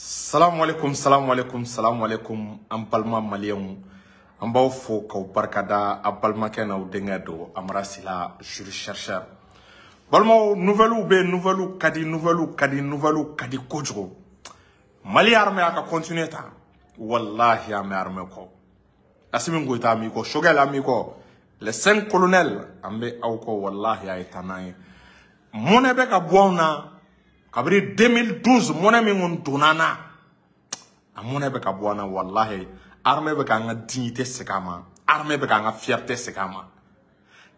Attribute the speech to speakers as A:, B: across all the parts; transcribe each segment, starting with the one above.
A: Salam alaikum, salam alaikum, salam alaikum. An balima maliyɛnw, an b'aw fo k'aw barikada. A balimakɛ n'aw denkɛ don, Amara Sila, juriste chercheur. Balimaw, nouvelle bɛ yen, nouvelle ka di, nouvelle ka di, nouvelle ka di kojugu. Mali armée a ka continuer tan, wallahi an bɛ armée kɔ. Assimi Goïta an b'i kɔ, Choguel an b'i kɔ, les 5 colonels an bɛ aw kɔ, wallahi a ye taa n'an ye. Mɔnɛ bɛ ka bɔ anw na kabini 2012, mɔnɛ min kun donna an na, a mɔnɛ bɛ ka bɔ an na, wallahi. Armée bɛ k'an ka dignité segin a ma, armée bɛ k'an ka fierté segin a ma.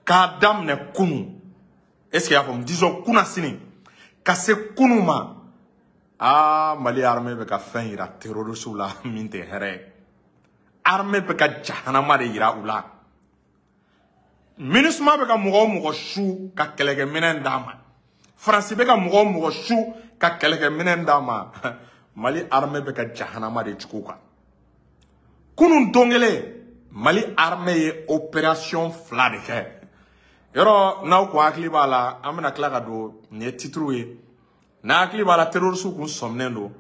A: K'a daminɛ kunun, est ce que i y'a faamu, disons kunna sini ka se kunun ma, aa Mali armée bɛ ka fɛn yira terroriste la min tɛ hɛrɛ ye. Armée bɛ ka jahanama de yira u la. MINUSMA bɛ ka mɔgɔ o mɔgɔ su ka kɛlɛkɛminɛn d'a ma, Faransi bɛ ka mɔgɔ o mɔgɔ su ka kɛlɛkɛminɛn d'a ma, Mali armée bɛ ka jahanama de jugu kan. Kunun don kelen, Mali armée ye opération 2 de kɛ. Yɔrɔ n'aw kun hakili b'a la, an bɛna tila ka don nin ye titre ye. N'a hakili b'a la, terroriste kun sɔminen don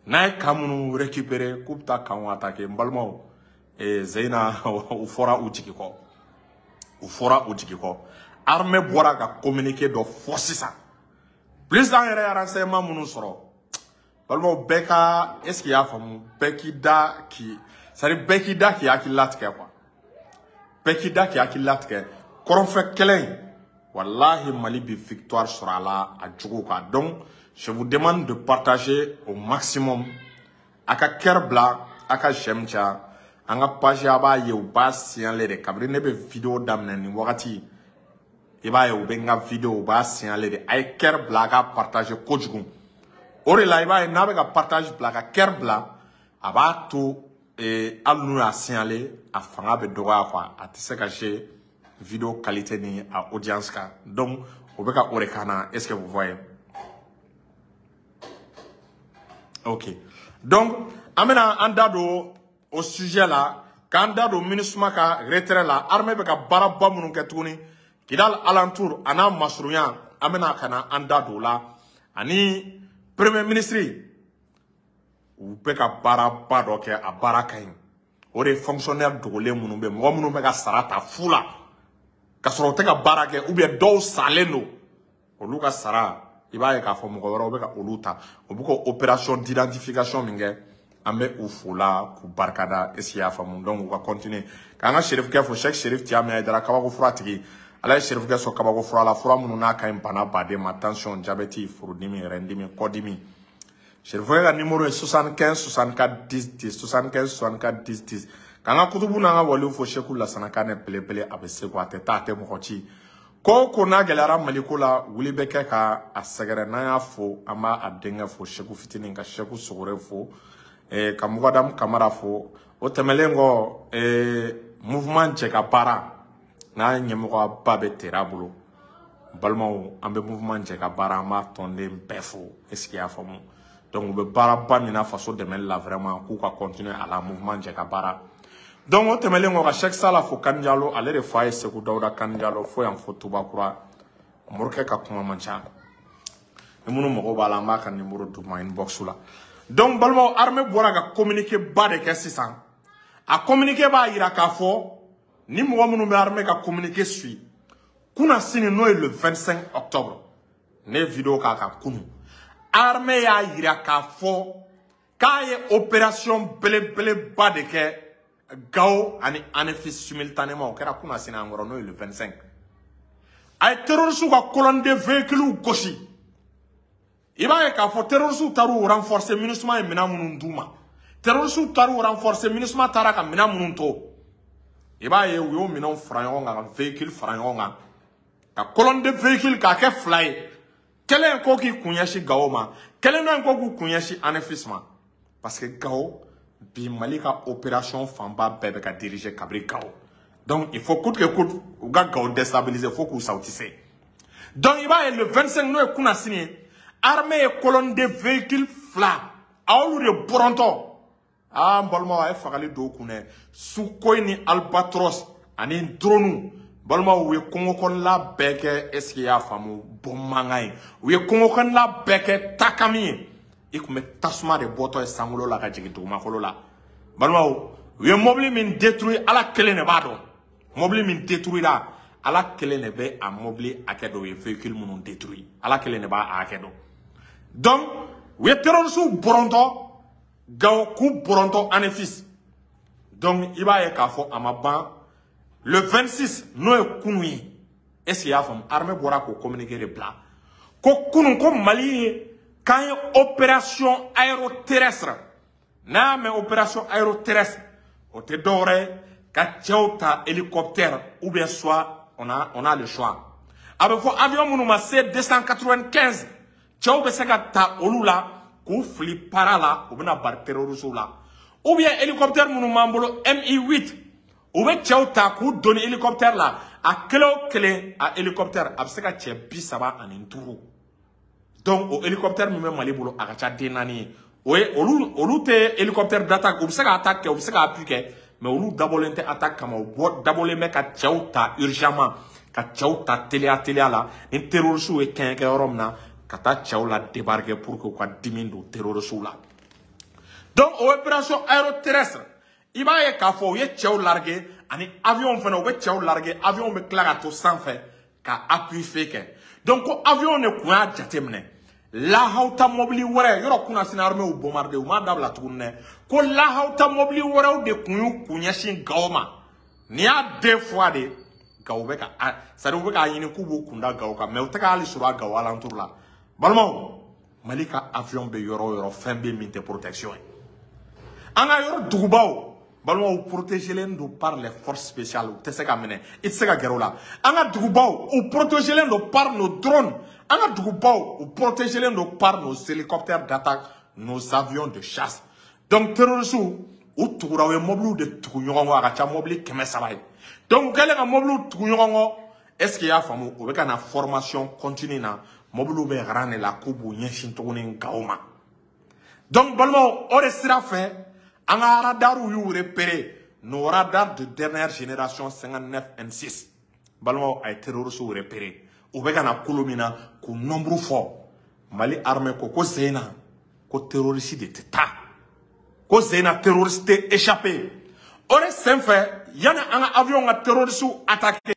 A: n'a ye camp minnu récupérer k'u bɛ taa camp attaquer. N balimaw, Zeyina u fɔra u jigi kɔ, u fɔra u jigi kɔ. Armée bɔra ka communiqué dɔ fɔ sisan, plus an yɛrɛ ye renseignement minnu sɔrɔ. Balimaw, bɛɛ ka, est ce que i y'a faamu, bɛɛ k'i da k'i, c'est à dire bɛɛ k'i da k'i hakili latigɛ quoi, bɛɛ k'i da k'i hakili latigɛ. Kɔrɔnfɛ kɛlɛ in, wallahi Mali bi victoire sɔrɔ a la a jugu kan. Donc je vous demande de partager au maximum, a ka cœur bila, a ka j'aime ca. An ka page, a b'a ye u b'a signaler de. Kabini ne bɛ vidéo daminɛ nin wagati, i b'a ye u bɛ n ka vidéo u b'a signaler de. A ye cœur bila, a ka partager kojugu. O de la i b'a ye n'a bɛ ka partage bila, ka cœur bila, a b'a to hali n'u y'a signaler, a fanga bɛ dɔgɔya quoi, a tɛ se ka se vidéo qualité ni a audience kan. Donc o bɛ ka o de kan na, est ce que vous voyez? Ok, donc an bɛna an da don o sujet la, k'an da don MINUSMA ka retrait la, armée bɛ ka baaraba minnu kɛ tuguni Kidal alentour a n'a masurunya, an bɛna ka na an da don o la. Ani premier ministre u bɛ ka baaraba dɔ kɛ, a baara ka ɲi. O de ye fonctionnaire dogolen minnu bɛ, mɔgɔ minnu bɛ ka sara ta fu la ka sɔrɔ u tɛ ka baara kɛ, ou bien dɔw salen don, olu ka sara, i b'a ye k'a fɔ mɔgɔ wɛrɛw bɛ ka olu ta. U bɛ ka opération d'identification min kɛ, an bɛ u fo la k'u barikada, est ce que i y'a faamu? Donc u ka continuer. K'an ka Serifukɛ fo, Cheikh Serif Tiame Hayidara, kabako fura tigi. Ala ye Serifukɛ sɔn kabako fura la, fura minnu n'a ka ɲi bana baden ma, tension, diabète, furudimi, rɛndimi, kɔdimi. Serifukɛ ka numéro ye 75 64 10 10, 75 64 10 10. K'an ka kutubu n'an ka waliw fo, Seku Lasana Kanɛ belebele, a bɛ segu, a tɛ taa, a tɛ mɔgɔ ci. Ko o ko n'a gɛlɛyara Maliko la, wuli bɛ kɛ ka a sɛgɛrɛ. N'an y'a fo, an b'a a denkɛ fo, Seku fitinin, ka Seku Sogore fo, ka Mugadamu Kamara fo. O tɛmɛlen kɔ, mouvement cɛ ka baara n'a ɲɛmɔgɔba bɛ Tera bolo. Balimaw, an bɛ mouvement cɛ ka baara, an b'a tɔnden bɛɛ fo, est ce que i y'a faamu? Donc u bɛ baaraba min na faso dɛmɛli la, vraiment k'u ka continuer a la, mouvement cɛ ka baara. Donc o tɛmɛlen kɔ, ka Cheikh Sala fo, Kanjalo, ale de fa ye Segu Dawuda Kanjalo, fo yan fo Tubakura. Morikɛ ka kuma man ca, ni minnu mago b'a la, an b'a ka numéro d'u ma inbox la. Donc balimaw, armée bɔra ka communiqué ba de kɛ sisan. A communiqué b'a yira k'a fɔ ni mɔgɔ minnu bɛ armée ka communiqué suit, kunna sini, n'o ye le 25 octobre, ne ye vidéo k'a kan kunun, armée y'a yira k'a fɔ k'a ye opération belebeleba de kɛ Gao ani Anefis simultanément. O kɛra kunna sini an kɔrɔ, n'o ye le 25. A ye terroriste ka colonne de véhicules gosi. I b'a ye k'a fɔ terroriste taar'u renforcer, MINUSMA ye minɛn minnu d'u ma, terroriste taar'u renforcer, MINUSMA taara ka minɛn minnu to, i b'a ye u y'o minɛnw fara ɲɔgɔn kan, ka véhicule fara ɲɔgɔn kan, ka colonne de véhicule k'a kɛ 2 ye. Kelen ko k'i kun ɲɛsin Gao ma, kelen dɔ in ko k'u kun ɲɛsin Anefis ma, parce que Gao bi Mali ka opération fanba bɛɛ bɛ ka diriger kabiri Gao. Donc il faut coûte que coûte u ka Gao déstabiliser, fo k'u sa u tɛ se. Donc i b'a ye le 25, n'o ye kunna sini ye, armée ye colonne de véhicule 2 a y'olu de bɔrɔntɔ. Aa n balimaw, a ye fagali don u kun dɛ. Sukhoi ni Albatros ani drone, balimaw, u ye kungo kɔnɔla bɛɛ kɛ, est ce que i y'a faamu, bɔn mankan ye. U ye kungo kɔnɔla bɛɛ kɛ takami ye. I kun bɛ tasuma de bɔtɔ ye sankolo la ka jigin dugumakolo la. Balimaw, u ye mobili min détruit, Ala kelen de b'a dɔn. Mobili min détruit la, Ala kelen de bɛ a mobili hakɛ dɔn. U ye véhicule minnu détruit, Ala kelen de b'a hakɛ dɔn. Donc u ye terroristes bɔrɔntɔ Gawo, k'u bɔrɔntɔ Anefis. Donc i b'a ye k'a fɔ a ma ban, le 26, n'o ye kunun ye, est ce que i y'a faamu, armée bɔra k'o communiqué de bila ko kunun ko Mali ye k'an ye opération aéroterrestre. N'a y'a mɛn opération aéroterrestre, o tɛ dɔwɛrɛ ye ka cɛw ta hélicoptère ou bien soit on a le choix. A bɛ fɔ avion minnu ma C 295, cɛw bɛ se ka ta olu la k'u fili para la, u bɛna bari terroristes la, ou bien hélicoptère minnu b'an bolo, Mi 8, u bɛ cɛw ta k'u doni hélicoptère la. A kelen o kelen a hélicoptère a bɛ se ka cɛ 35. Donc o hélicoptère min bɛ Mali bolo, a ka ca den naani ye. O ye olu tɛ hélicoptère d'attaque. U bɛ se ka attaque kɛ, u bɛ se ka appui kɛ, mais olu dabɔlen tɛ attaque kama. U bɔ dabɔlen bɛ ka cɛw ta urgemment, ka cɛw ta teliya teliya la, ni terroristes ye kɛɲɛ kɛ yɔrɔ min na, ka taa cɛw la débarquer pour que u ka dimi don terroristes la. Donc o opération aéroterrestre, i b'a ye k'a fɔ u ye cɛw largué ani avion fana. U bɛ cɛw largué, avion bɛ tila ka to sanfɛ ka appui feu kɛ. Donc ko avion de kun y'a jateminɛ lahawuta mobili wɛrɛ yɔrɔ kunna sini, armée y'u bombardé, u m'a dabila tuguni dɛ, ko lahawuta mobili wɛrɛw de kun y'u kun ɲɛsin Gawo ma. Nin y'a deux fois de Gawo bɛ ka, c'est à dire u bɛ k'a ɲini k'u b'u kunda Gawo kan, mais u tɛ ka hali sɔrɔ a Gawo alentour la. Balimaw, Mali ka avion bɛ yɔrɔ o yɔrɔ, fɛn bɛ min tɛ protection ye. An ka yɔrɔ dugubaw, balimaw, protégelen don par les forces spéciales. U tɛ se ka minɛ, i tɛ se ka gɛrɛ u la. An ka dugubaw, u protégelen don par nos drones. An ka dugubaw, u protégelen don par nos hélicoptères d'attaque, nos avions de chasse. Donc terroristes u tugura, u ye mobiliw de tugu ɲɔgɔn kɔ, a ka ca mobili 300 ye. Donc u kɛlen ka mobiliw tugu ɲɔgɔn kɔ, est ce que i y'a faamu, u bɛ ka na formation continue na, mobiliw bɛ rang de la k'u b'u ɲɛsin tuguni Gawo ma. Donc balimaw, o de sira fɛ, an ka radariw y'u repérer, nos radars de dernière génération 59 N6. Balimaw, a ye terroristes repérer, u bɛ ka na kolo min na, k'u nombre fɔ. Mali armée ko ko Zeyina ko terroriste de tɛ taa, ko Zeyina terroriste tɛ échappé. O de senfɛ, yanni an ka avion ka terroriste attaquer,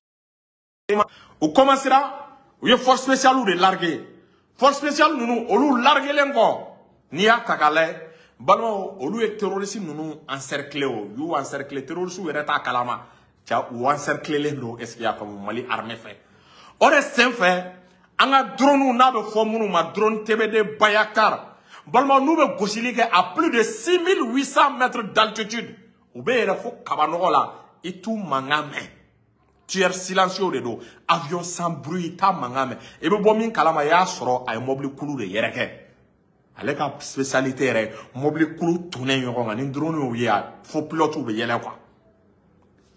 A: u commencera, u ye force spéciale de larguer. Force spéciale ninnu, olu larguelen kɔ, n'i y'a ta k'a lajɛ, balimaw, olu ye terroriste ninnu encercler. O y'u encercler, terroriste yɛrɛ t'a kalama ja, u encercler don, est ce que i y'a faamu, Mali armée fɛ. O de senfɛ, an ka drone, n'a bɛ fɔ minnu ma drone TBD Bayraktar, balimaw, n'u bɛ gosili kɛ à plus de 6800 mètres d'altitude, u bɛ yɛlɛ fo kabanɔgɔ la, i t'u mankan mɛn. Tueur silencieux de don, avion sans bruit, i t'a mankan mɛn. I bɛ bɔ min kalama, i y'a sɔrɔ a ye mobili kulu de yɛrɛkɛ. Ale ka spécialité yɛrɛ, mobili kulu tonnen ɲɔgɔn kan, ni drone y'u ye, fo pilote bɛ yɛlɛ quoi.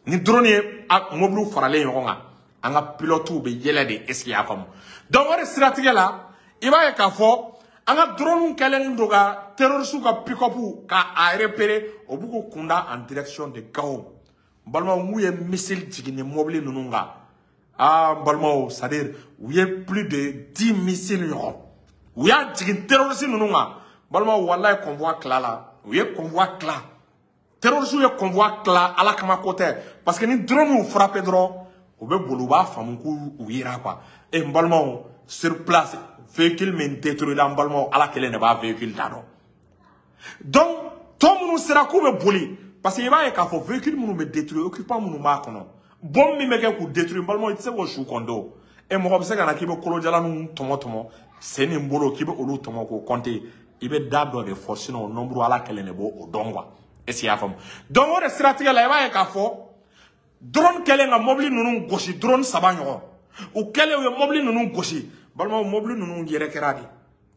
A: Ni drone ye mobiliw faralen ɲɔgɔn kan, an ka pilote bɛ yɛlɛ de, est ce que i y'a faamu? Donc o de siratigɛ la, i b'a ye k'a fɔ an ka drone kɛlen don ka terroriste ka pick-up ka a repérer, o b'u k'u kunda en direction de Gao. N balimaw, n'u ye missile jigin ni mobili ninnu kan, aa n balimaw, c'est à dire u ye plus de 10 missiles ɲɔgɔn, u y'a jigin terroriste ninnu kan. Balimaw, walayi, convoi tila la, u ye convoi tila, terroriste ye convoi tila. Ala kama ko tɛ, parce que ni drone y'u frappé dɔrɔn, u bɛ boli, u b'a faamu k'u u yera quoi. E n balimaw, sur place, véhicule min détruit la, n balimaw, Ala kelen de b'a véhicule da dɔn. Donc tɔ minnu sera k'u bɛ boli, parce que i b'a ye k'a fɔ véhicule minnu bɛ détruire, occupant minnu b'a kɔnɔ, bombe min bɛ kɛ k'u détruire, n balimaw, i tɛ se k'o su compter. O e mɔgɔ bɛ se ka na k'i bɛ kolojalanw tɔmɔ tɔmɔ, sen ni bolo, k'i bɛ olu tɔmɔ k'o compter, i bɛ da dɔ de fɔ, sinon o nombre, Ala kelen de b'o o dɔn quoi. Est ce que i y'a faamu? Donc o de siratigɛ la, i b'a ye k'a fɔ drone kɛlen ka mobili ninnu gosi, drone saba ɲɔgɔn, u kɛlen u ye mobili ninnu gosi, balimaw, mobili ninnu yɛrɛ kɛra de,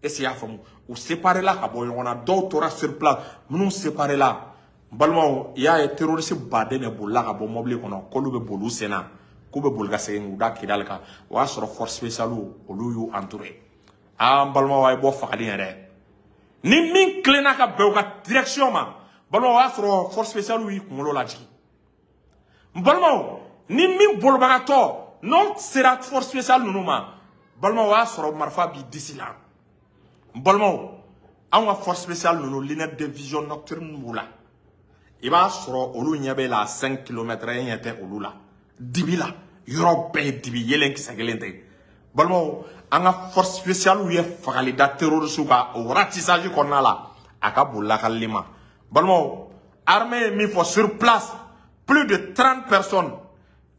A: est ce que i y'a faamu, u séparé la ka bɔ ɲɔgɔn na, dɔw tora sur place. Minnu séparé la, balimaw, i y'a ye terroriste baden de bolila ka bɔ mobili kɔnɔ, k'olu bɛ boli u sen na, k'u bɛ boli ka segin k'u da Kidali kan. O y'a sɔrɔ force spéciale olu y'u entouré. Aa n balimaw, a ye bɔ fagali yɛrɛ ni min tilenna ka bɛn u ka direction ma. Balimaw, o y'a sɔrɔ force spéciale y'i kunkolo lajigin. N balimaw, ni min bolibagatɔ n'o sera force spéciale ninnu ma, balimaw, o y'a sɔrɔ marifa b'i disi la. N balimaw, Anw ka force spéciale ninnu lunette de vision nocturne b'u la. I b'a sɔrɔ olu ɲɛ bɛ la 5 km, e ɲɛ tɛ olu la. Dibi la, yɔrɔ bɛɛ ye dibi, yelen kisɛ kelen tɛ. Balimaw, an ka force spéciale ye fagali da terroriste kan o ratissage kɔnɔna la, a ka bon lakalili ma. Balimaw, armée ye min fɔ sur place, plus de 30 personnes,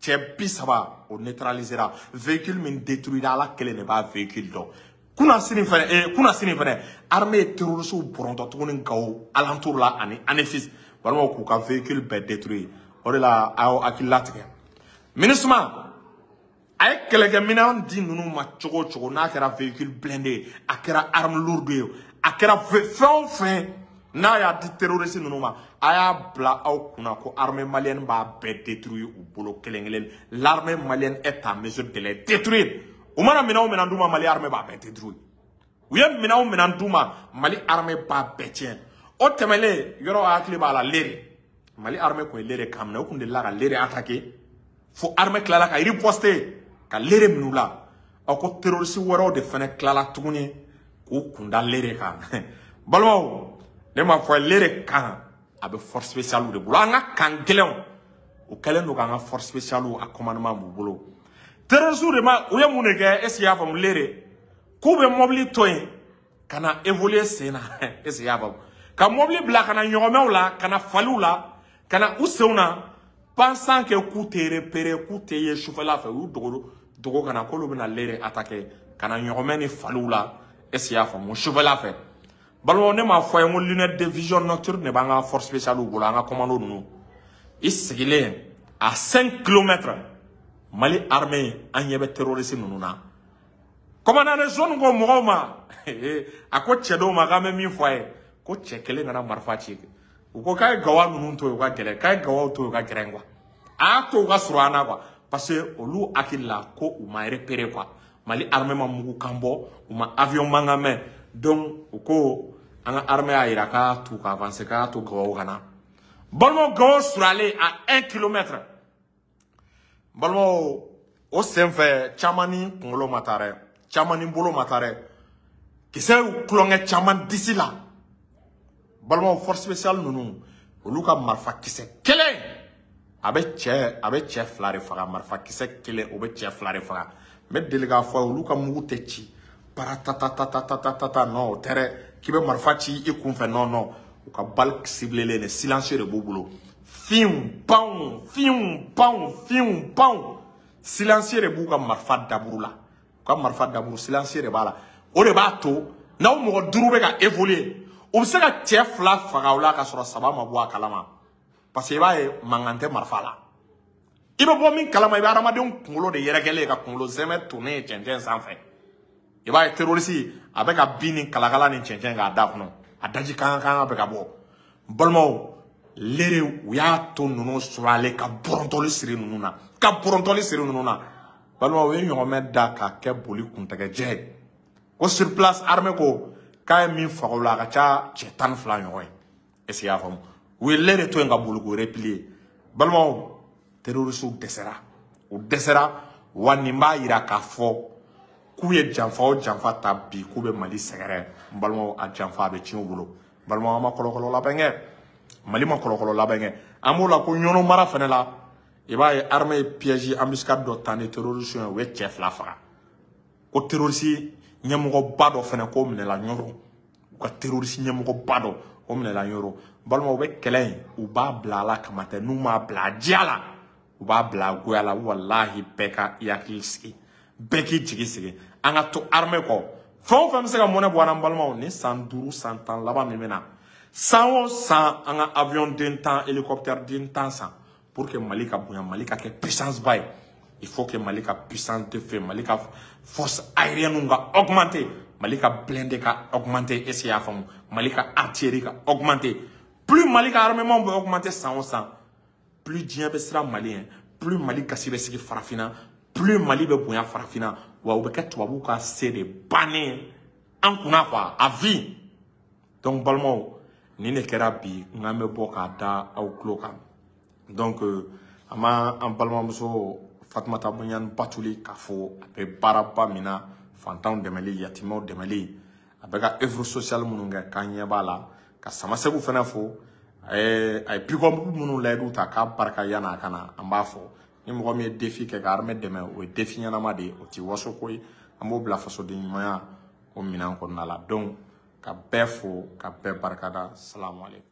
A: cɛ 30 o neutralisera. Véhicule min détruira, Ala kelen de b'a véhicule dɔn. Kunna sini fɛnɛ, armée ye terroriste bɔrɔntɔ tuguni Gawo alentour la ani Anefis. Balimaw, k'u ka véhicule bɛɛ détruire. O de la a y'aw hakili latigɛ. MINUSMA a ye kɛlɛkɛminɛn di ninnu ma cogo o cogo, n'a kɛra véhicule blindé ye, a kɛra arme lourde ye, a kɛra fɛn o fɛn, n'a y'a di terroriste ninnu ma, a y'a bila aw kunna ko armée malienne b'a bɛɛ détruire u bolo kelen kelen. L'armée malienne est en mesure de les détruire. U mana minɛn o minɛn d'u ma, Mali armée b'a bɛɛ détruire. U ye minɛn o minɛn d'u ma, Mali armée b'a bɛɛ tiɲɛ. O tɛmɛnen, yɔrɔ hakili b'a la, Lere, Mali armée kun ye Lere kan minɛ, u kun delila ka Lere attaquer fo armée tilala ka riposter ka Lere minɛ u la. Aw ko terroriste wɛrɛw de fɛnɛ tilala tuguni k'u kunda Lere kan. Balimaw, ne m'a fɔ Lere kan a bɛ force spéciale de bolo. An ka kan gɛlɛnw, o kɛlen don k'an ka force spéciale a commandement b'u bolo. Terroriste de ma, u ye mun de kɛ? Est ce que i y'a faamu? Lere k'u bɛ mobili to yen ka na évoluer sen na. Est ce que i y'a faamu? Ka mobili bila ka na ɲɔgɔmɛw la, ka na faliw la, ka na u senw na, pensant que k'u tɛ repérer, k'u tɛ ye sufɛla fɛ. U y'u dogo dogo ka na k'olu bɛna Lere attaquer ka na ɲɔgɔmɛ ni faliw la. Est ce que i y'a faamu? Sufɛla fɛ. Balimaw, ne m'a fɔ a ye n ko lunette de vision nocturne de b'an ka force spéciale bolo, an ka commando ninnu. I sigilen à 5 km, Mali armée an ɲɛ bɛ terroriste ninnu na. Commandant de zone ko mɔgɔw ma, a ko cɛ dɔw ma k'an bɛ min fɔ a ye, ko cɛ kelen kana marifa ci. U ko k'a ye gawa ninnu to yen, u ka gɛlɛn, k'a ye gawaw to yen, u ka gɛrɛn quoi. A y'a to u ka surun an na quoi, parce que olu hakili la ko u ma repérer quoi. Mali armée ma mugu kan bɔ, u ma avion mankan mɛn. Donc u ko an ka armée y'a yira k'a t'u ka avancer, k'a to gawaw ka na. Balimaw, Gawo suralen à 1 kilomètre. Balimaw, o senfɛ caman ni kunkolo ma taa dɛ, caman ni bolo ma taa dɛ, kisɛw tulonkɛ caman disi la. Balimaw, force spéciale ninnu, olu ka marifa kisɛ kelen a bɛ cɛ fila de faga. Marifa kisɛ kelen o bɛ cɛ fila de faga. N bɛ deli k'a fɔ, olu ka mugu tɛ ci paratatatatatatata, non, o tɛ dɛ, k'i bɛ marifa ci i kunfɛ, non non, u ka balle ciblée de silencieux de b'u bolo. Fiw panw, fiw panw, fiw panw, silencieux de b'u ka marifa daburu la. U ka marifa daburu silencieux de b'a la. O de b'a to n'aw mɔgɔ 5 bɛ ka évoluer, u bɛ se ka cɛ 2 faga o la ka sɔrɔ 3 ma bɔ a kalama. Parce que i b'a ye mankan tɛ marifa la. I bɛ bɔ min kalama, i bɛ hadamadenw kunkolo de yɛrɛkɛlen ka kunkolo zɛmɛ tourner ye cɛncɛn sanfɛ. I b'a ye terroriste a bɛ ka bin ni kalakala ni cɛncɛn k'a da kɔnɔ, a daji kan kan bɛ ka bɔ. Balimaw, Lere u y'a to ninnu suralen ka bɔrɔntɔli siri ninnu na, ka bɔrɔntɔli siri ninnu na. Balimaw, u ye ɲɔgɔnmɛ da k'a kɛ boli kuntigɛjɛ ye. Ko sur place armée ko k'a ye min faga o la, a ka ca cɛ 12 ɲɔgɔn ye. Est ce que i y'a faamu? U ye Lere to yen ka boli k'o replier. Balimaw, terroriste dɛsɛra, u dɛsɛra. Wa nin b'a yira k'a fɔ k'u ye janfa o janfa ta bi k'u bɛ Mali sɛgɛrɛ. N balimaw, a janfa a bɛ tiɲɛ u bolo. Balimaw, an ma kɔlɔkɔlɔ labɛn kɛ, Mali ma kɔlɔkɔlɔ labɛn kɛ. An b'o la ko ɲɔnɔ mara fɛnɛ la, i b'a ye armée ye piège embuscade dɔ ta ni terroriste ye, u ye cɛ 2 faga. Ko terroriste ɲɛmɔgɔba dɔ fɛnɛ k'o minɛla Ɲɔrɔ. U ka terroriste ɲɛmɔgɔba dɔ o minɛla Ɲɔrɔ. Balimaw, u bɛ kɛlɛ in, u b'a bila Ala kama tɛ, n'u m'a bila a diya la, u b'a bila a goya la. Walahi, bɛɛ ka i hakili sigi, bɛɛ k'i jigi sigi, an ka to armée kɔ. Fɛn o fɛn bɛ se ka mɔnɛ bɔ an na, n balimaw, ni san 5 san 10 laban min bɛ na, san o san an ka avion den 10, hélicoptère den 10 san pour que Mali ka bonya, Mali ka kɛ puissance ba ye. Il faut que Mali ka puissance de feu, Mali ka force aérienne ka augmenter, Mali ka blindé ka augmenter. Est ce que i y'a faamu? Mali ka artillerie ka augmenter. Plus Mali ka armement bɛ augmenter san o san, plus diɲɛ bɛ siran Mali ɲɛ, plus Mali gasi bɛ sigi farafinna, plus Mali bɛ bonya farafinna. Wa u bɛ kɛ tubabuw ka se de bannen an kunna quoi, à vie. Donc balimaw, nin de kɛra bi, n k'an bɛ bɔ k'a da aw tulo kan. Donc an b'an balimamuso Fatumata Bunyan Batuli k'a fɔ a bɛ baaraba min na, fantanw dɛmɛli, yatimɛw dɛmɛli. A bɛ ka œuvre sociale minnu kɛ, k'an ɲɛ b'a la. Ka Samasegu fana fo, a ye pick-up minnu layidu ta k'a barika yan'a ka na. An b'a fɔ ni mɔgɔ min ye défi kɛ ka armée dɛmɛ, o ye défi ɲɛnama de ye, o ti waso ko ye. An b'o bila fasoden ɲumanya o minɛn kɔnɔna la. Donc ka bɛɛ fo, ka bɛɛ barikada. Salamu aleykum.